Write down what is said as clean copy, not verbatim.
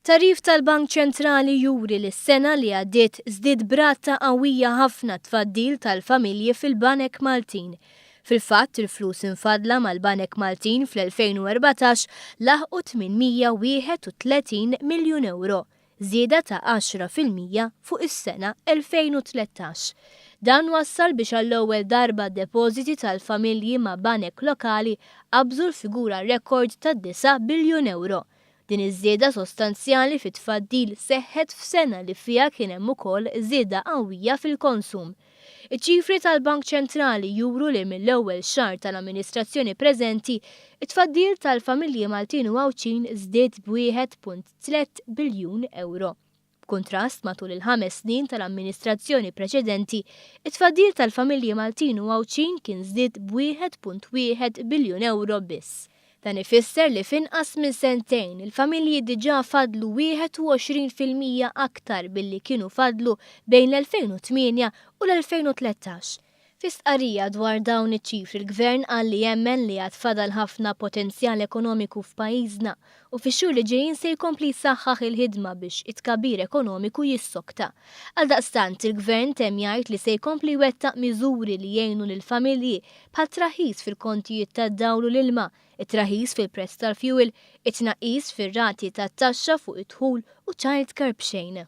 Tagħrif tal-Bank Ċentrali juri li s-sena li għaddiet żdied b'rata qawwija ħafna t-tfaddil tal-familji fil-banek Maltin. Fil-fatt, il-flus imfaddla mal-banek Maltin fl-2014 laħqu 831 miljun ewro, żieda ta' 10% fuq is-sena 2013. Dan wassal biex għall-ewwel darba d-depożiti tal-familji ma' banek lokali qabżu l-figura rekord ta' 9 biljun ewro. Din iż-żieda sostanzjali fit-tfaddil seħħet f'sena li fiha kien hemm ukoll żieda qawwija fil-konsum. Iċ-ċifri tal-Bank Ċentrali juru li mill-ewwel xahar tal-amministrazzjoni preżenti, it-tfaddil tal-familji Maltin u Għawdxin żdied b'1.3 biljun ewro. B'kuntrast, matul il-ħames snin tal-amministrazzjoni preċedenti, it-tfaddil tal-familji Maltin u Għawdxin kien żdied b'1.1 biljun ewro biss. Dan ifisser li f'inqas minn sentejn, il-familji diġà faddlu 21% aktar milli kienu faddlu bejn l-2008 u l-2013. Fi stqarrija dwar dawn iċ-ċifri l-Gvern qal li jemmen li għad fadal ħafna potenzjal ekonomiku f'pajjiżna u fix-xhur li ġejjin se jkompli jsaħħaħ il-ħidma biex it-tkabbir ekonomiku jissokta. Għaldaqstant, il-Gvern temm jgħid li se jkompli jwettaq miżuri li jgħinu lill-familji bħal traħħis fil-kontijiet tad-dawl u l-ilma, it-traħħis fil-prezz tal-fjuwil, it-tnaqqis fir-rati tat-taxxa fuq id-dħul u childcare b'xejn.